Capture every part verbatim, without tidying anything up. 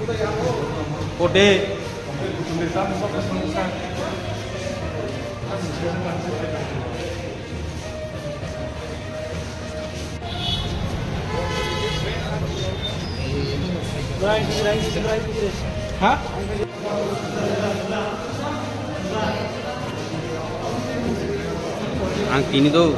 Kote. Ha? Ang tini do.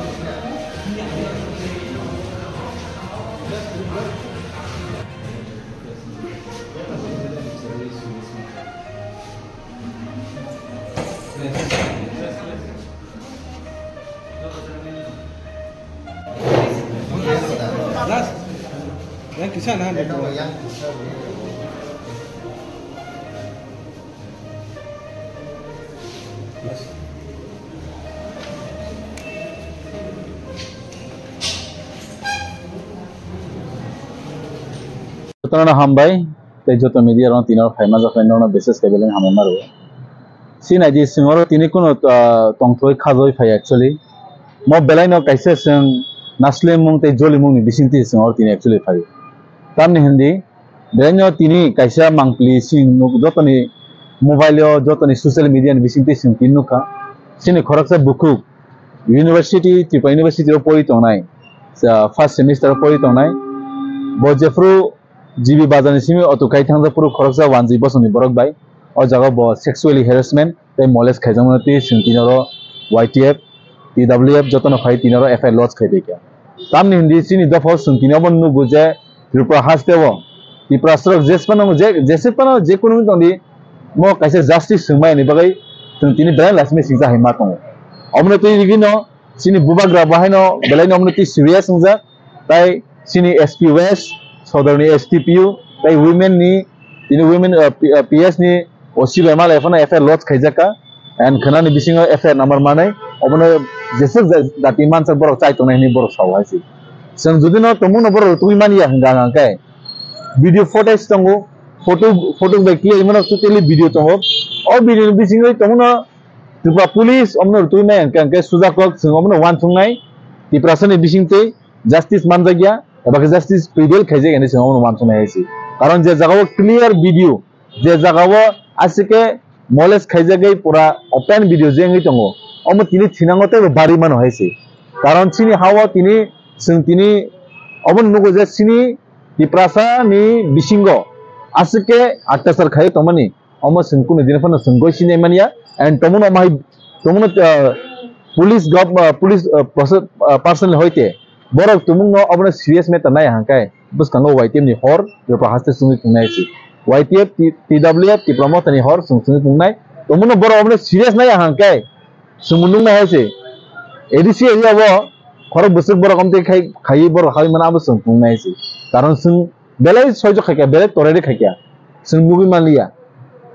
Last. Yang kisah nah. Jotono hambai, tei joto media rok tini oro phaima jak nokno bises khe belai hambai ma rwo. Sinai di, chwng oro tini kunu, ah, tongthoi khajoi phai actually. Mo belai no kaisa chwng naslemung tei jolimung ni bisingtwi chwng oro tini actually phai. Tamni hindi, Belai no tini kaisa mangpili sini nuk jotoni mobile o, jotoni social media ni bisingtwi chwng tini nukha. Chini khoroksa bukhuk university, Tripura University o pori tongnai, sa first semester o pori tongnai. Bo jephru G B bazar ni simi auto kai thangjak phuru khoroksa wanjwi bosongni borok bai o jaga bo sexually harassment tei molest khaijakmani twi chwng tini oro Y T F, T W F jotono phai tini oro F I R lodge khai bai kha. Tamni hindi chini dophao chwng tini obo nugo je Tripura haste o Tiprasarok jesphano je, jesphano je kunu wngwi tongdi, mo kaisa justice swngmani bagwi chwng tini belai laisima singcha hai ma tongo. Omono twi rigino chini bubagra bo haino belai no omono twi serious wngjak, tai chini S P West, Sodorni S T P U, tai women ni, tini women, uh, P-, uh, P S ni O C bai malai phano F I R lodge khaijak kha, and khwnani bisingo F I R number manwi, obono jeswk ja-, jati mansak borok chai tongnai hinwi borok sao hai se. Chwng jodi no tongmung no borok twi manya hwnka hwnka khe video footage tongo, photo, photo bai clear mano totally video tongo. O video ni bisingo tongmung no Tripura police omono rwtwi maya hwnka hwnka khe sujakok chwng omono uansuknai Tiprasa ni bisingtwi justice manjakya, eba khe justice prevail khaijak hinwi chwng omono uansuknai hai se. Karon je jagao clear video, je jagao aswk khe molest khaijagwi pura open video je wngwi tongo, omo tini thinango teibo barwi mano hai se. Karon chini hao tini chwng tini omono nugo je chini Tiprasa ni bisingo aswk khe attasar khai tongmani. Omo chwng kunu din phano chwng goi sinai manya, and tongmung no omo hai, tongmung no, ah, police gov-, ah, police, ah, perso-, ah, personal hoite borok tongmung no obono serious matter nai hangkai bwskango Y T F ni hor Tripura haste chwngwi tongnai se. Y T F, T-, T W F, Tipra Motha ni hor chwng chwngwi tongnai. Tongmung no borok obono serious nai hangkai chwng nuknai hai se. A D C area o khorok bwswk borok omtwi khai, khaiwi borok hai mano abo chwng tongnai se. Karon chwng belai soijo khaikha, belai torairwi khaikha, chwng nugwi manliya.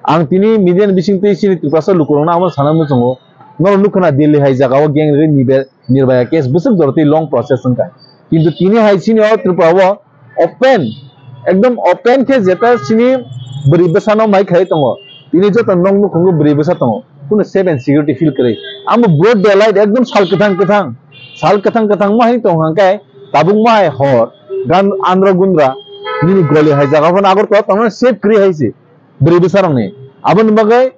Ang tini media ni bisingtwi chini Tiprasa lukurokno amo sana muchungo, norok nukha na Delhi hai jagao gang rwgwi nibe-, Nirbhaya case bwswk jorotwi long process wngkha. Kintu tini hai chini o Tripura o open, ekdom open khe jeta chini bwrwi bwsano mai khai tongo. Tini joto nok nukhungo bwrwi bwsa tongo. Kunu safe and security feel kwrwi. Amo broad daylight ekdom sal kwthang kwthang, sal kwthang kwthang ma hai tong hangkhe tabuk ma hai hor gan andra gundra nini goli hai jaga phano Agartala tongmani safe kwrwi hai se bwrwi bwsarokni. Aboni bagwi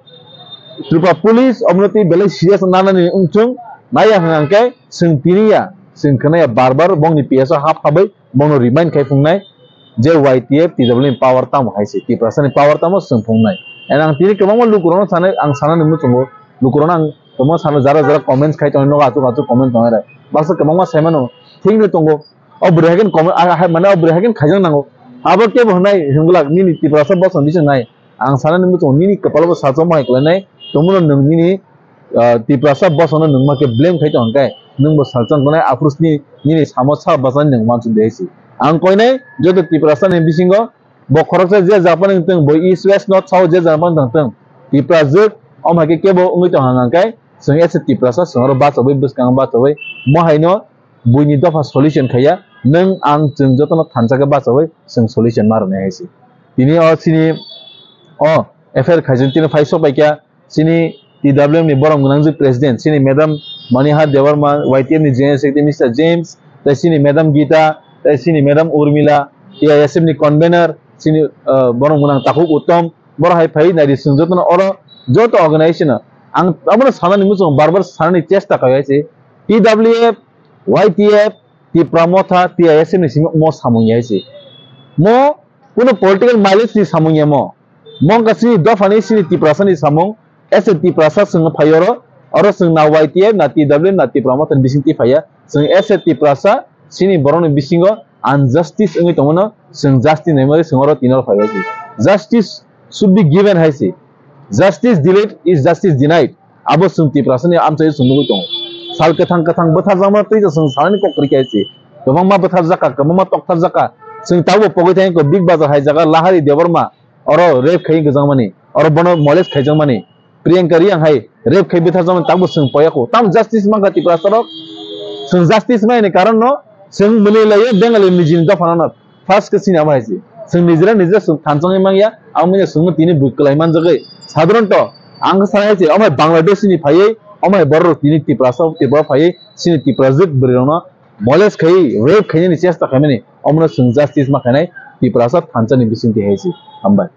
Tripura police omono tei belai serious nanani wngthung, naiya hwnkhe chwng tiniya, chwng khwnaya bar bar bongni P S o hap habai bono remind khai phungnai je Y T F T W ni power tamo hai se, Tiprasa ni power tamo chwng phungnai. And ang tini kwbangma lukurokno sanai, ang sanani muchungo, lukurokno ang kwbangma sano jara jara comments khai tongo, nogo achuk achuk comment tongo, baksa kwbangma saimano thikno tongo. O bwrwi hai khe comment, ah, hai, mane o bwrwi hai khe khaijak nango. Abo kebo hwnai hwnglak nini Tiprasa bosong bising nai. Ang sanani muchungo nini kwpalo bo sacho mohai kwlainai. Tongmano nwng nini, ah, Tiprasa bosongno nwng ma khe blame khai tong khe nwng bo salchang tongnai aphuru sini nini samo sa bachani nwng uansuk de hai se. Ang koinai joto Tiprasa ni bisingo bo khoroksa je japan wng tong, bo East West North South je japan wng tong, Tipra jwk, omo hai khe kebo wngwi tong hang khe chwng as a Tiprasa chwng oro bachawi bwskango bachawi mo haino buini dopha solution khaiya, nwng ang chwng jotono thansa khe bachawi chwng solution ma rwnai hai se. Tini o chini o F I R khaijak tini phai sok bai kha chini T W M ni borom gwnang jwk president chini madam Maniha Debbarma, Y T F ni general secretary Mister James, tei chini madam Gita, tei chini madam Urmila, T I S F ni convener, chini, ah, borok mwnang takhuk Uttom, borok hai phai nai di, chwng jotono oro joto organization no ang abono sanani muchung bar bar sanani chesta khaio hai se. T W F, Y T F, Tipra Motha, T I S F ni simi mo samung ya hai se. Mo kuno political mileage ni samung ya mo. Mo wngkha chini dophani, chini Tiprasani samung. As a Tiprasa chwng phai oro, oro chwng na Y T F, na T W F, na Tipra Motha ni bising twi phaiya. Chwng as a Tiprasa, chini borokni bisingo injustice wngwi tongmano, chwng justice naimani chwng oro tini oro phaiya se. Justice should be given hai se. Justice delayed is justice denied. Abo chwng Tiprasani amchaio chwng nugwi tongo. Sal kwthang kwthang bwtharjakma twi chwng sanani kok kwrwi kha hai se. Kwbangma bwtharjakha, kwbangma toktharjakha. Chwng tabukbo pogwi thangkha Big Bazaar hai jaga Lahari Debbarma, oro rape khai gwjakmani, oro bono molest khaijakmani, Priyanka Reang hai rape khai bwtharjakmani, tabukbo chwng poyakho. Tamo justice mankha Tiprasarok? Chwng justice mani karon no chwng mwnwi laio Bengali nijini dophano no. First khe chini abo hai se. Chwng nijera nijera chwng thansa wngwi mangya, abo manya chwngno tini bui kwlai manjagwi. Sadharanto ang khe sana hai se, omo hai Bangladesh ni phaiwi, omo hai borok tini Tiprasa, Tripura phaiwi, chini Tiprajwk bwrwirokno molest khaiwi, rape khainani chesta khaimani, omono chwng justice ma khainai Tiprasa thansa ni bisingtwi hai se. Hambai.